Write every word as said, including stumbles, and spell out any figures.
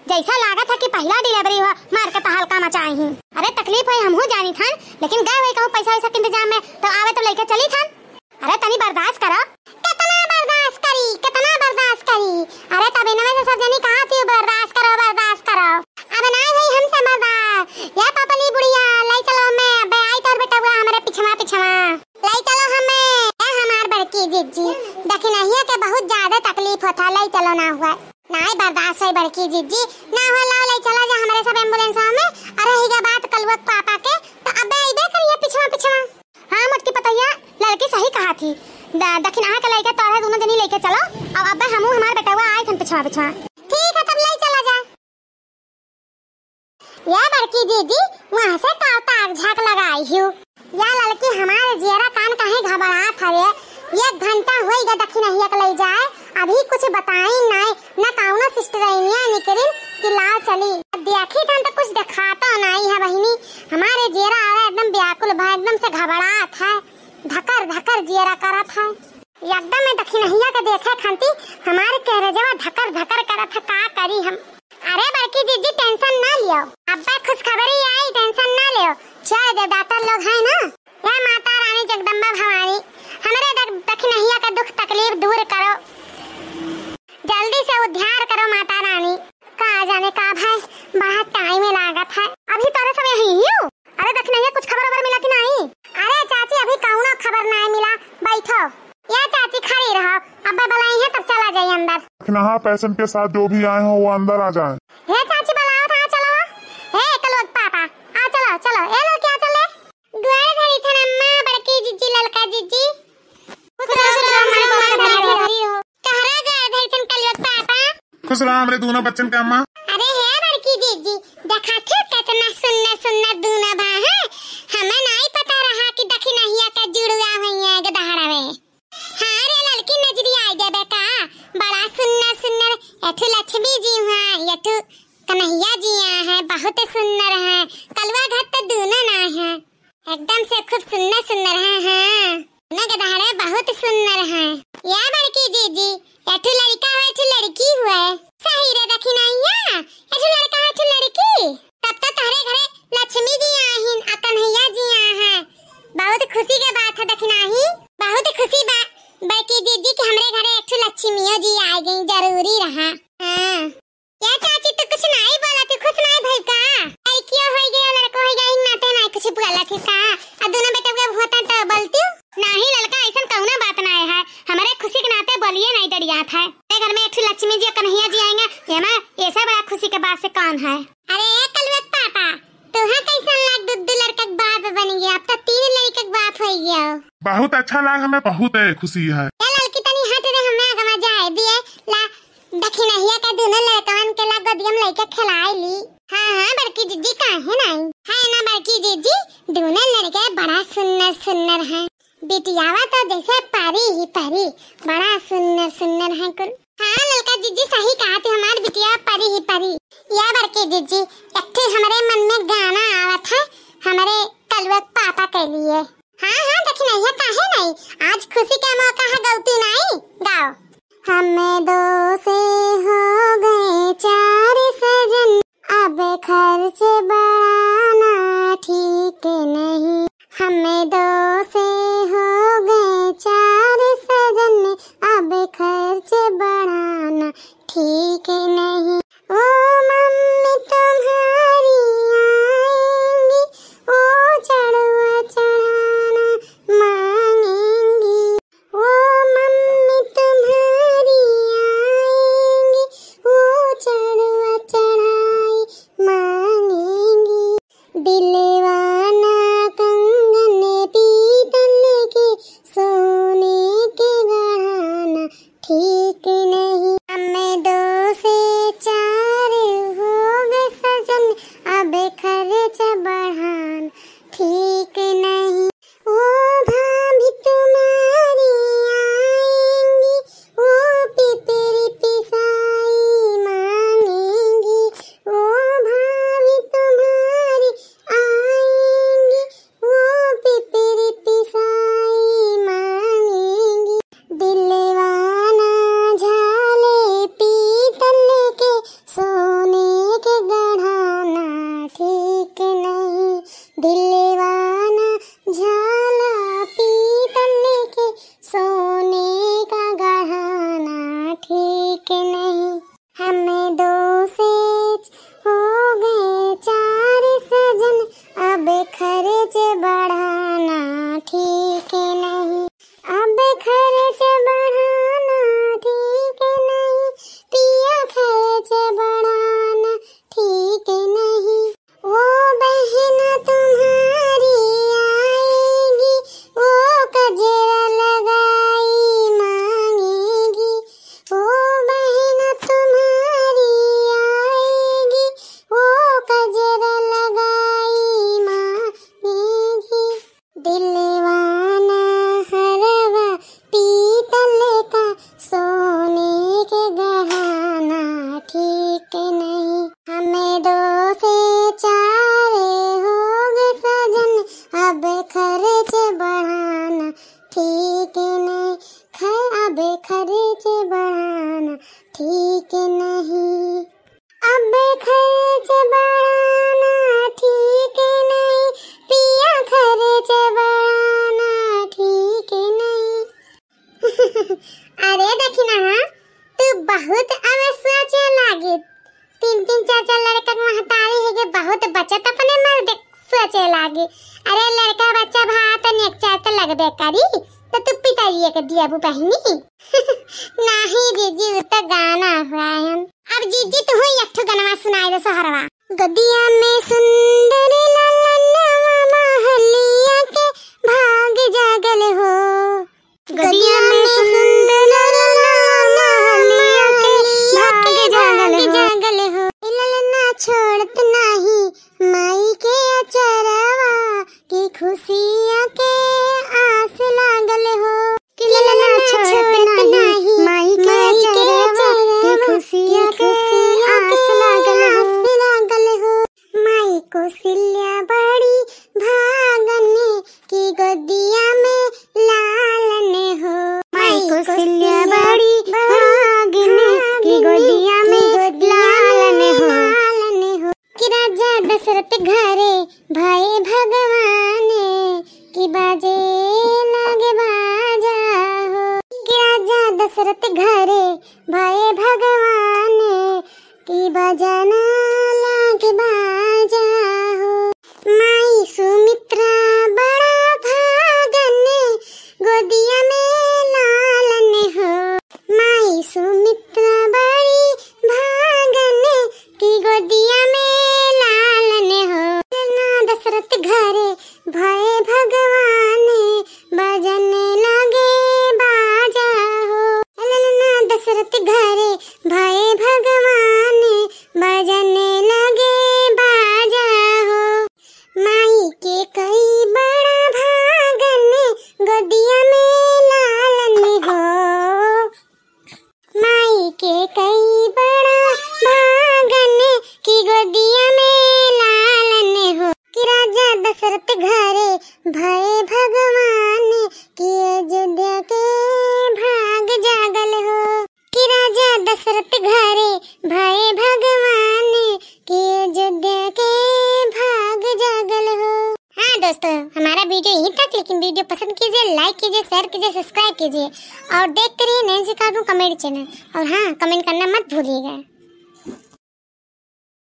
जैसा लागत है कि पहिला delivery हो, मार के तहलका मचाए ही। अरे तकलीफ है, हमहू जानी थन, लेकिन गए हुए कहूँ पैसा वैसा के इंतजाम में, तो आवे तो लइके चली थन। अरे तनी बर्दाश्त करो। कितना बर्दाश्त करी, कितना बर्दाश्त करी? अरे तब इनमें से सब जनी कहा थी बर्दाश्त करो, बर्दाश्त करो। अब नाहीं होई हमसे बर्दाश्त। या पपली बुढ़िया, लई चलो हमें, अबे आई तोर बेटवा हमरे पिछवा पिछवा। लई चलो हमें, ए हमार बड़की जिज्जी, दखिनहिया के बहुत ज्यादा तकलीफ होता, लई चलो ना हुआ। नाहीं बर्दाश्त होई बड़की जिज्जी, ना हुआ, लाओ लई चला जा हमरे सब ambulance में। अरे हीगा बात कलुआ के पापा के, तो अबे अइबे करिए पिछवा पिछवा। हाँ मोटकी पतैया, लड़की सही कहा थी। द-, दखिनहा के लइके तोहरे दोनों जनी लइके चलो, और अबे हमहू हमार बेटवा आए थन पिछवा पिछवा। ठीक है, तब लई चला जा। या बड़की जिज्जी, वहाँ से का ताक झाक लगाई हूँ। या ललकी हमारे जियरा कान काहे घबरात हवे। एक घंटा होई गा दखिनहिया के लई जाए, अभी कुछ बताई नाई, न कौनो सिस्टरैनिया निकरिन कि लाओ चली। अब देखी थन तो कुछ देखातो नाई है बहिनी, हमारे जियरा आवे एकदम व्याकुल भा, एकदम से घबरात है, धकर धकर जियरा करत है। एकदम में दखिनहिया के देखे खातिर हमारे करेजवा धकर धकर करत है, का करी हम। अरे बड़की जिज्जी tension ना लियो, अब्बे खुशखबरी आई, tension ना लियो, छोड़ दे, डॉक्टर लोग हैं ना। हे माता रानी जगदम्बा भवानी, हमरे दख-, दखिनहिया का दुख तकलीफ दूर करो, जल्दी से उद्धार करो माता रानी। का जाने का भाई, बहुत टाइम लागत है। अभी तोरे सब यहीं ही हो? अरे दखिनहिया, कुछ खबर वबर मिला कि नाहीं? अरे चाची, अभी कौनो खबर नाहीं मिला, बैठो। या चाची खड़ी रहो, अब्बे बुलाई है तब चला जाई अंदर। दखिनहा patient के साथ जो भी आए हो वो अंदर आ जाए। हे चाची बुलाओ था, चलो। हे कलुआ के पापा, आ चलो, चलो। ए लड़की आ चले। गोड़ धरी थन अम्मा, बड़की जिज्जी, ललका जिज्जी। खुश रहो, खुश रहो, खुश रहो, खुश रहो। तहरा गोड़ धरी थन कलुआ के पापा। खुश रहो हमरे दोनों बच्चन के अम्मा। अरे हे बड़की जिज्जी, देखा थे कितना सुन्नर सुन्नर दूनो बा है। हमें नाहीं पता रहा कि दखिनहिया का जुड़वा हुई है गदहरा में। हाँ रे ललकी, नजरी आई देबे का? बड़ा सुन्नर सुन्नर, एठू लक्ष्मी जी हुआ, एठू कन्हैया जी आए हैं, बहुत सुन्नर हैं। कलुआ घर तो दूनो ना है। एकदम से खूब सुन्नर सुन्नर है, हाँ। न गदहरे बहुत सुन्नर है। या बड़की जिज्जी, एठू लड़का हुए, एठू लड़की हुए। सही रे दखिनहिया, एठू लड़का हुए, एठू लड़की। तब तो तहरे घरे लक्ष्मी जी आहिन, आ कन्हैया जी आ हैं। बहुत खुशी के बात है दखिनही, बहुत खुशी बा बड़की जिज्जी कि हमरे घरे एठू लक्ष्मियो जी आ गई, जरूरी रहा। हाँ। या चाची, तू कुछ नाहीं बोला, तू खुश नाहीं भइल का? लड़कियो होइ गयो, लड़को होइ गयो, इन नाते नाहीं कुछ बोला थी का? आ दोनों बेटा के होता तो बोलती हूँ। नाहीं ललका, ऐसन कौनो बात नाहीं है, हमरे खुशी के नाते बोलिए नाहीं डरियात है। ए घर में एक ठो लक्ष्मी जी, कन्हैया जी आएंगे, ये ना, ऐसा बड़ा खुशी के बात से कौन है? अरे ए कलुआ के पापा, तुहा कैसन लाग, दू दू लड़का के बाप बन गया, अब तो तीन लड़का के बाप हो गया। बहुत अच्छा लाग, हमें बहुत है खुशी है। ए ललकी तनी हट रे, हमें आगमा जाए दिए ला। दखिनहिया का दोनों लड़कवन के ला गोदिया में लेके खिलाए ली। हाँ, हाँ, बड़की जिज्जी, काहे नाई? है ना बड़की जिज्जी, दोनों लड़के बड़ा सुन्नर सुन्नर हैं। बिटियावा तो जैसे परी ही परी, बड़ा सुन्नर सुन्नर हैं कुल। हाँ, ललका जिज्जी सही कहा तू, हमार बिटिया परी ही परी। या बड़की जिज्जी, एक ठे हमरे मन में गाना आवत है, हमरे कलुआ के पापा के लिए। हाँ, हाँ, दखिनहिया, काहे नाई? आज खुशी के मौका है, गौती नाई, गाओ। हम दो से हो गए चार सजन, अब खर्च बढ़ाना ठीक नहीं। हम दो से हो गए चार सजन, अब खर्च बढ़ाना ठीक नहीं। ओ मम्मी तुम्हारी ठीक नहीं। वो बहन तुम्हारी आएगी, वो कजरा लगाई मांगेगी। वो बहन तुम्हारी आएगी, वो कजरा लगाई मांगेगी। दिलवाना हरवा पीतल का, सोने के गहना ठीक नहीं। हमें दो से चार हो गए सजन, अब खर्च बढ़ाना ठीक नहीं। ख-, अब खर्च बढ़ाना ठीक नहीं। अब खर्च बढ़ाना ठीक नहीं, पिया खर्च बढ़ाना ठीक नहीं। अरे दखिनहा, तू बहुत अब सोचे लागे। तीन तीन चार चार लड़का के महतारी है के बहुत बचत अपने मर्द सोचे लागे। अरे लड़का बच्चा भा तनी एक चार तो लगबे करी, तो तू पिटाइए के दिया बू बहिनी। नाही जीजी, उ तो गाना हुआ है। अब जीजी तू ही एक ठो गनवा सुनाई दे सोहरवा। गदिया में सुंदर ललनवा महलिया के भाग जागल हो। गदिया में सुंदर ललनवा महलिया के भाग जागल हो। ए ललना छोड़त नाही माई के अचरवा, कि खुशिया के आस लागल हो। कि ललना छोड़त नाही माई के अचरवा, कि खुशिया के आस लागल हो। माई कौशल्या बड़ी भागन की गोदिया में लालन हो। माई कौशल्या बड़ी भागन की गोदिया में लालन हो। कि राजा दशरथ घरे भए भगवान, कि बाजे लागे बाजा हो। कि राजा दशरथ घरे भए भगवान, कि बजना लागे बाजा हो। माई सुमित्रा बड़ा भागन, गोदिया में लालन हो। माई सुमित्रा बड़ी भागन, कि गोदिया में लालन हो। ना दशरथ घरे भए भगवान, बजन लागे बाजा हो। ललना दशरथ घरे भए भगवान, बजन लागे बाजा हो। माई के कई बड़ा भागन, गोदिया में लालन हो। माई के कई बड़ा भागन, कि गोदिया में लालन हो। कि राजा दशरथ घरे भए भगवान, कि अयोध्या के भाग जागल हो। कि राजा दशरथ घरे भए भगवान, कि अयोध्या के भाग जागल हो। हाँ दोस्तों, हमारा वीडियो यहीं तक, लेकिन वीडियो पसंद कीजिए, लाइक कीजिए, शेयर कीजिए, सब्सक्राइब कीजिए और देखते रहिए नैन्सी cartoon comedy channel। और हाँ, कमेंट करना मत भूलिएगा।